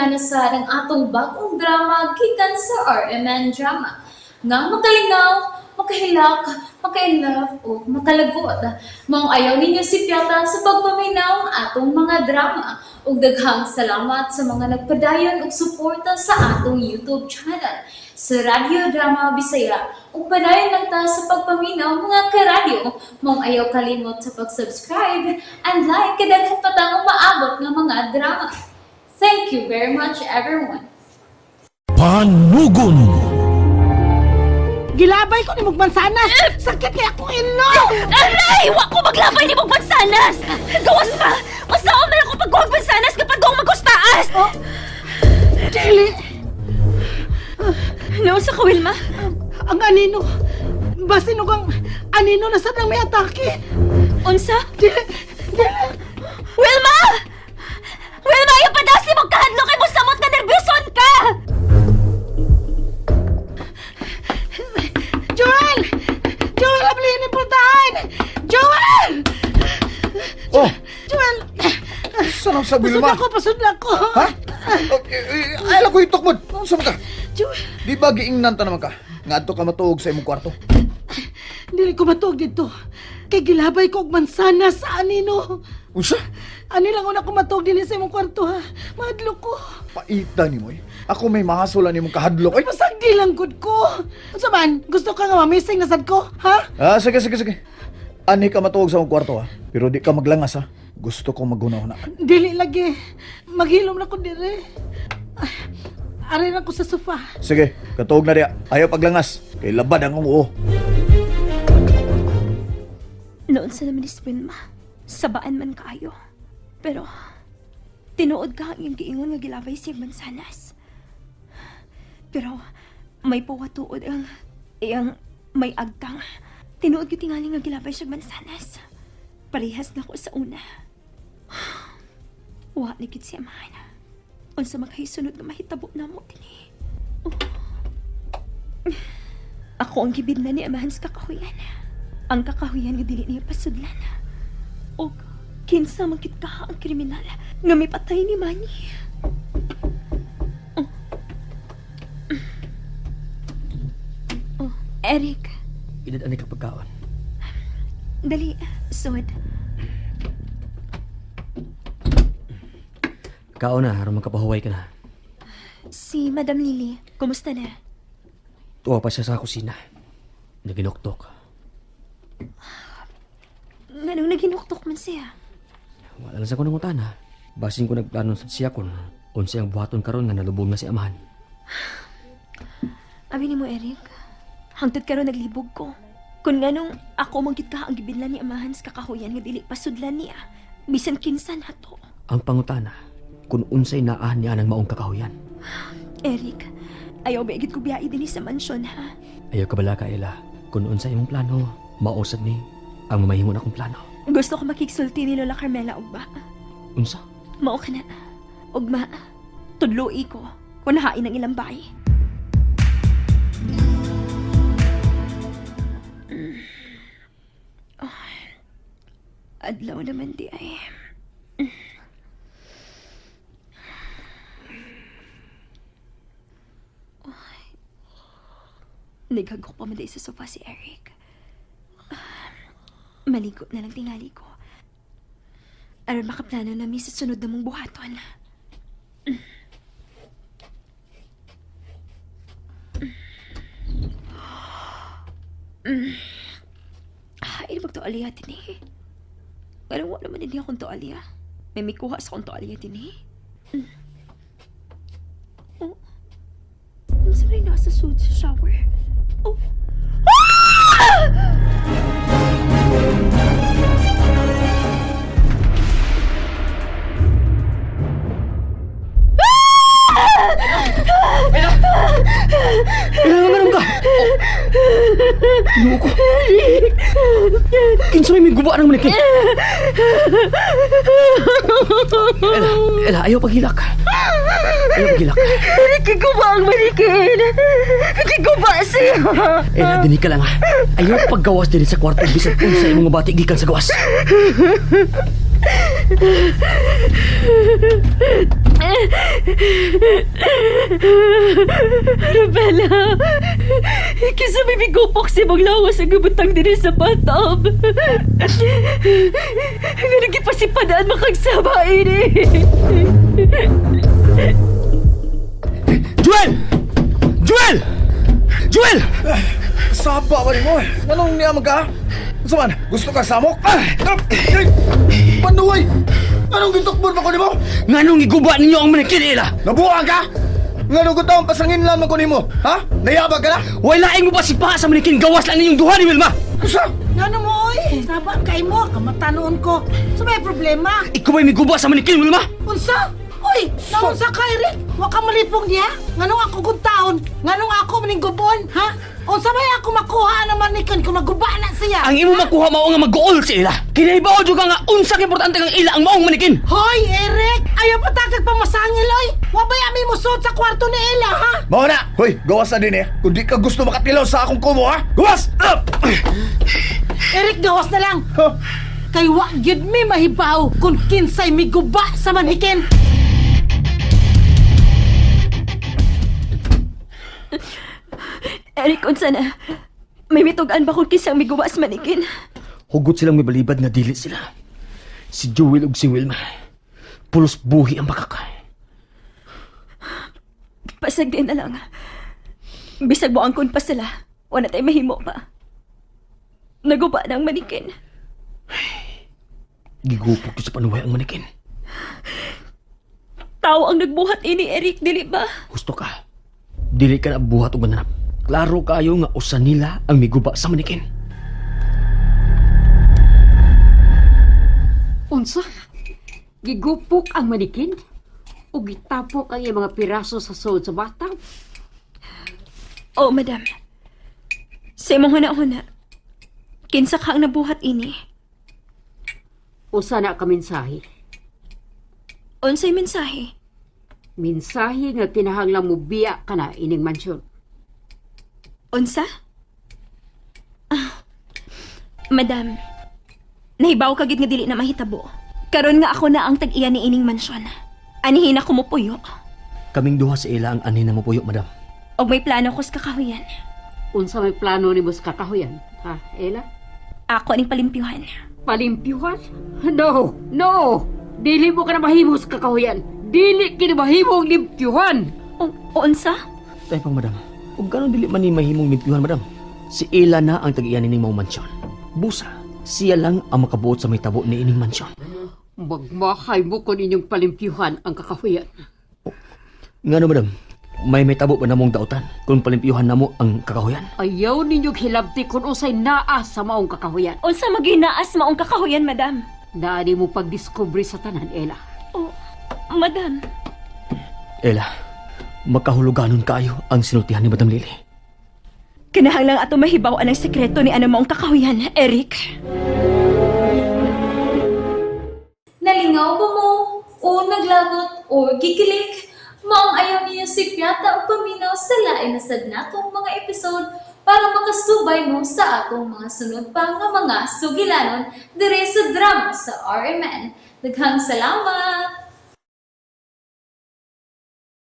na sa ang atong bagong drama gikan sa RMN Drama. Nga makalingaw, makahilak, makainlove o makalagot. Maong ayaw ninyo si Piata sa pagpaminaw ang atong mga drama. Ug daghang salamat sa mga nagpadayon og suporta sa atong YouTube channel sa Radyo Drama Bisaya. Ug padayon lang ta sa pagpaminaw, mga karadyo. Maong ayaw kalimot sa pag-subscribe and like kay daghan pa tang umaabot nga mga drama. Thank you very much, everyone. Panugon. Gilabay ko ni mong mansanas. Sakit kay akong ilong. Aray! Wa ko maglabay ni mong mansanas! Gawas pa! Usaon man ako pagkuhag mansanas kapag gawang magustaas! Oh. Dili. Noon sa ka, Wilma? Ang anino. Basin og ang anino na sad ang may atake. Unsa? Dili. Dili. Wilma! Wilma, ayaw pa daw si mong kahadlok kay musamot nga nervyoson ka! Joel! Joel, ablihin ni pultahan! Joel! Oh, Joel! saan ang sa Wilma? Pasudla ko, pasudla ko. Ha? Oh, eh, eh, ay lang ko itukmod. Saan ka? Joel, Di ba giingnan ta naman ka? Nga adto ka matuog sa imong kwarto. dili ko matuog dito. Kay gilabay ko og mansanas sa anino. Unsa? Ani lang una ko matuog dinhi sa imong kwarto ha. Mahadlok ko. Paita ni mo eh. Ako may mahasulan nimong kahadlok. Ay, pasagdi lang gud ko. Unsa man? Gusto ka nga mamising na sad ko, ha? Ah, sige, sige, sige. Ani ka matuog sa imong kwarto ha. Pero di ka maglangas ha. Gusto ko maghuna-huna. Dili lagi. Maghilom na ko dire. Ay, Ari na ko sa sofa. Sige, katuog na diya. Ayaw paglangas. Kay labad ang uo. Noon sa naman ni Wilma, sabaan man kaayo. Pero, tinuod ka ang iyang giingon nga gilabay siya mansanas. Pero, may pawatuod ang iyang may agtang. Tinuod gyud tingali nga gilabay siya mansanas. Parehas na ko sa una. Wa ni gid siya man. Unsa makay sunod nga mahitabo na mo dinhi. Oh. Ako ang gibid na ni Amahan sa kakahuyan. Ang kakahuyan nga dili niya pasudlan. Og kinsa man gid ka ang kriminal nga mipatay ni Manny. Oh. Oh, Eric, Edad ani ka pagkaon. dali, sod. Kaon na, aron makapahuway ka na. Si Madam Lily, kumusta na? Tuwa pa siya sa kusina. Naginoktok. Nganong naghinuktok man siya? Wala lang sa kunang utana. Basin ko nagplano sa siya kun unsay ang buhaton karon nga nalubong na si amahan. Abi ni mo, Eric. Hangtod karon naglibog ko. Kung nganong ako man gid ka ang gibillan ni Amahan sa kakahuyan nga dili pasudlan niya. Bisan kinsa nato. Ang pangutana kun unsay naa niya ng maong kakahuyan. Eric, ayaw ba igid ko biyai dinhi sa mansyon ha? Ayaw ka bala ka Ella. Kun unsay imong plano, mausad ni ang mamahimo na akong plano. Gusto ko makigsulti ni Lola Carmela ugma. Unsa? Mao ka na. Ugma, tudloi ko kung hain ang ilang bay. Oh, adlaw naman di ay. Ay. Naghagok pa man di sa sofa si Eric. Ah, maligo na lang tingali ko. Aron makaplano na mi sa sunod na mong buhaton. Ay, magtualya din eh. Pero wala naman hindi akong tualya. May mikuha sa akong tualya din eh. Oh. Ano sa may nasa suit sa shower? Oh. Ah! Ella, nga ka? Ginoo ko. Kinsa may guba ng manikin? Ella, Ella, ayaw paghilak. Ayaw paghilak. Nakikuba ang manikin! Nakikuba siya! Ella, dini ka lang ha. Ayaw paggawas diri sa kwarto bisan unsa imong mabati gikan sa gawas. Rubella, kinsa may migupok sa imong lawas ang gibutang diri sa bathtub. Nga nagipasipadaan makagsaba ini. Joel! Joel! Joel! Saba ba nimo? Anong niya ka? Unsa man? Gusto ka samok? Ah! Ay! Panuway! Anong gitukbon pa ko nimo? Nganong iguba ninyo ang manikin, Ella? Nabuang ka? Nganong gutaong pasangin lamang ko nimo? Ha? Nayabag ka na? Wala mo pa si pa sa manikin, gawas lang ninyong duha ni Wilma! Unsa? Ngano mo, oy? Saba kay mo, kamatanon ko. So may problema. Ikaw ba'y miguba sa manikin, Wilma? Unsa? Uy, naunsa ka, Eric? Wa ka malipong niya? Nganong ako kung taon? Nganong ako maning gubon, ha? Unsa may ako makuha naman ni kan kung maguba na siya? Ang imo makuha mao nga mag-gool si Ella. Kinahibaw jud ka nga unsa ka importante kang Ella ang maong manikin. Hoy, Eric! Ayaw pa tagag pamasangil, oy! Wa ba yami musod sa kwarto ni Ella, ha? Mao na! Hoy, gawas na din eh. Kung di ka gusto makatilaw sa akong kumo, ha? Gawas! Ah! Eric, gawas na lang! Huh? Kay wa gyud mi mahibaw kung kinsay miguba sa manhikin. Eric, unsa na? May mitugan ba kung kisang miguba sa manikin? Hugot silang may balibad nga dili sila. Si Joel ug si Wilma. Pulos buhi ang makaka. Pasag din na lang. Bisag buang kun pa sila. Wala tayo mahimo pa. Naguba na ang manikin. Gigupok jud sa panuway ang manikin. Tao ang nagbuhat ini, Eric, dili ba? Husto ka. Dili ka na buhat og mananap. Klaro kayo nga usa nila ang miguba sa manikin. Unsa? Gigupok ang manikin? O gitapok ang iyang mga piraso sa sulod sa bathtub? Oo, madam. Sa imong huna-huna, kinsa ka ang nabuhat ini? Usa na ka mensahe. Unsay mensahe? Mensahe nga kinahanglan mo biya ka na ining mansyon. Unsa? Ah, madam, nahibaw ka gid nga dili na mahitabo. Karon nga ako na ang tag-iya ni ining mansyon. Anihin ako mo puyo. Kaming duha sa ila ang ani na mopuyo, madam. Og may plano ko sa kakahuyan. Unsa may plano nimo sa kakahuyan? Ha, Ella? Ako aning palimpyuhan. Palimpyuhan? No! No! Dili mo ka na mahimo sa kakahuyan. Dili kini mahimo ang limpyuhan. O, unsa? Tayo pang madam. Ug ganon dili man ni mahimong limpyuhan, madam. Si Ella na ang tag-iya nining maong mansyon. Busa, siya lang ang makabuot sa may tabo ni ining mansyon. Magmahay mo kon inyong palimpyuhan ang kakahuyan. Ngano, madam? May tabo ba namong dautan kung palimpyuhan namo ang kakahuyan? Ayaw ninyong hilabti kung usay naa sa maong kakahuyan. Unsa maginaas maong kakahuyan, madam? Naa mo pagdiskubre sa tanan, Ella. O, madam, Ella, makahuluganon kayo ang sinultihan ni Madam Lily. kinahanglang ato mahibaw ang sekreto ni ano maong kakahuyan, Eric. Nalingaw ba mo? O naglagot o gikilig? Maong ayaw niyo si Piata o paminaw sa lain na sad natong mga episode para makasubay mo sa atong mga sunod pa nga mga sugilanon dire sa drama sa RMN. Daghang salamat!